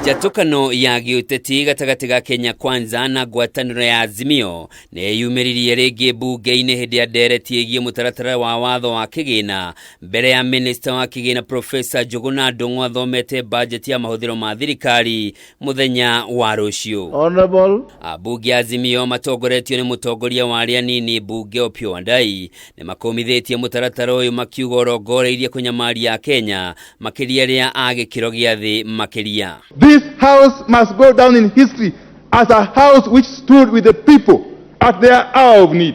Njatũkano ya gĩũteti gatagatĩ ga Kenya Kwanza na ngwatanĩro ya Azimio nĩ yumĩririe rĩngĩ mbunge-inĩ hĩndĩ ya ndereti ĩgiĩ mũtaratara wa watho wa kĩgĩna mbere ya minista wa kĩgĩna Profesa Njũgũna Ndung'u athomete bajeti ya mahũthĩro ma thirikari mũthenya wa rũciũ. Honorable Ambunge a Azimio matongoretio nĩ mũtongoria wa arĩa anini mbunge Opiyo Wandayi nĩ makũmithĩtie mũtaratara ũyũ makiuga ũrongoreirie kũnyamaria Akenya makĩria arĩa a gĩkĩro gĩa thĩ makĩria. This house must go down in history as a house which stood with the people at their hour of need.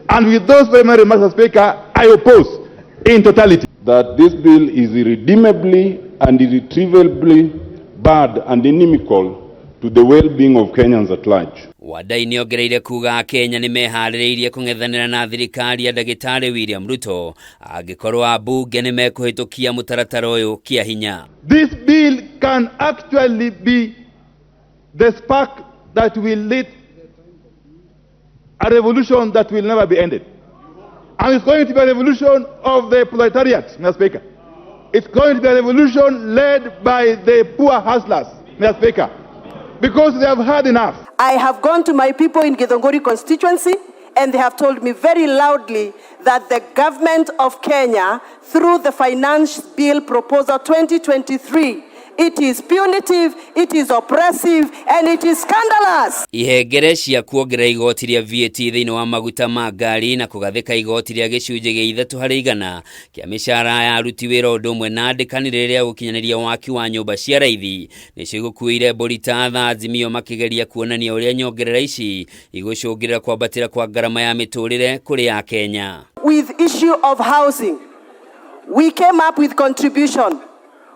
And with those very many remarks, Mr. Speaker, I oppose in totality. That this bill is irredeemably and irretrievably bad and inimical to the well-being of Kenyans at large. Wandayi nĩongereire kuga Akenya nĩ meharĩrĩirie kũng'ethanĩra na thirikari ya ndagĩtarĩ William Ruto angĩkorwo ambunge nĩ mekũhĩtũkia mũtaratara ũyũ kĩa hinya. This bill can actually be the spark that will lead a revolution that will never be ended. And it's going to be a revolution of the proletariat, Mr. Speaker. It's going to be a revolution led by the poor hustlers, Mr. Speaker, because they have had enough. I have gone to my people in Githunguri constituency and they have told me very loudly that the government of Kenya, through the Finance Bill Proposal 2023, it is punitive, it is oppressive, and it is scandalous. Ihengere cia kuongerera igoti rĩa VAT thĩinĩ wa maguta ma ngari na kũgathĩka igoti rĩa gĩcunjĩ gĩa 3% kĩa mĩcara ya aruti wĩra ũndũ ũmwe na andĩkani rĩrĩa gũkinyanĩria waki wa nyũmba cia raithi nĩcio igũkuĩire mbũri ta tha Azimio makĩgeria kuonania ũrĩa nyongerera ici igũcũngĩrĩra kwambatĩra kwa ngarama ya mĩtũrĩre kũrĩ Akenya. With issue of housing, we came up with contribution.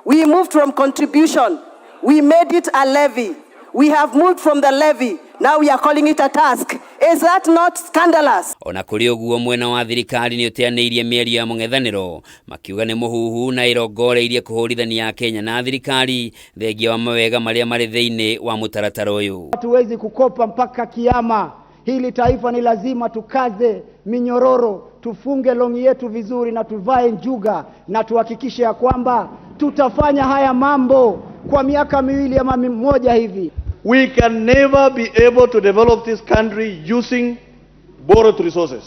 We moved from contribution. We made it a levy. We have moved from the levy. Now we are calling it a task. Is that not scandalous? Ona kũrĩ ũguo mwena wa thirikari nĩ ũteanĩirie mĩario ya mũng'ethanĩro makiuga nĩ mũhuhu na ĩrongoreirie kũhũrithania Akenya na thirikari thengia wa mawega marĩa marĩ thĩinĩ wa mũtaratara ũyũ. Hatuwezi kukopa mpaka kiama. Hili taifa ni lazima tukaze minyororo, tufunge longi yetu vizuri na tuvae njuga na tuhakikishe ya kwamba tutafanya haya mambo kwa miaka 2 ama 1 hivi. We can never be able to develop this country using borrowed resources.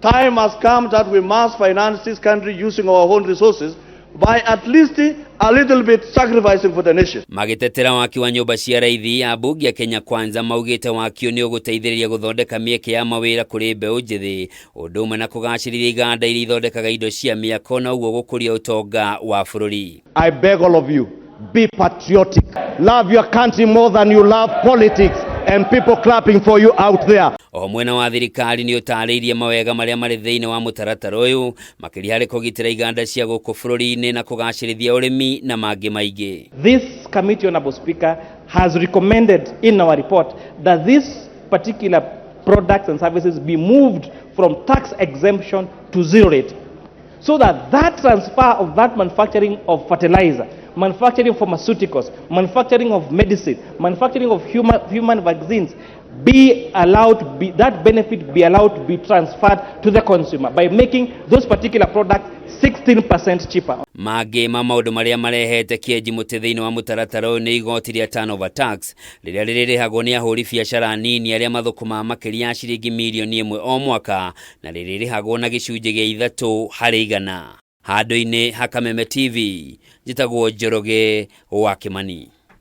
Time has come that we must finance this country using our own resources by at least a little bit sacrificing for the nation. Magĩtetera waki wa nyũmba cia raithi, ambunge a Kenya Kwanza maugĩte waki ũyũ nĩ ũgũteithĩrĩria gũthondeka mĩeke ya mawĩra kũrĩ mbeũ njĩthĩ, ũndũ ũmwe na kũgacĩrithia iganda iria ithondekaga indo cia mĩako na ũguo gũkũria ũtonga wa bũrũri. I beg all of you, be patriotic. Love your country more than you love politics and people clapping for you out there. O mwena wa thirikari nĩ ũtarĩirie mawega marĩa marĩ thĩinĩ wa mũtaratara ũyũ, makĩria harĩ kũgitĩra iganda cia gũkũ bũrũri-inĩ na kũgacĩrithia ũrĩmi na mangĩ maingĩ. This committee, Honorable Speaker, has recommended in our report that this particular products and services be moved from tax exemption to zero rate, so that that transfer of that manufacturing of fertilizer, manufacturing of pharmaceuticals, manufacturing of medicine, manufacturing of human vaccines be allowed, be, that benefit be allowed to be transferred to the consumer by making those particular products 16% cheaper. Mangĩ ma maũndũ marĩa marehete kĩenji mũtĩ thĩinĩ wa mũtaratara ũyũ nĩ igoti rĩa turnover tax rĩrĩa rĩrĩrĩhagwo nĩ ahũri biacara nini arĩa mathũkũmaga makĩria ya ciringi mirioni 1 o mwaka na rĩrĩrĩhagwo na gĩcunjĩ gĩa 3%. Handũ-inĩ ha Kameme TV, njĩtagwo Njoroge wa Kĩmani.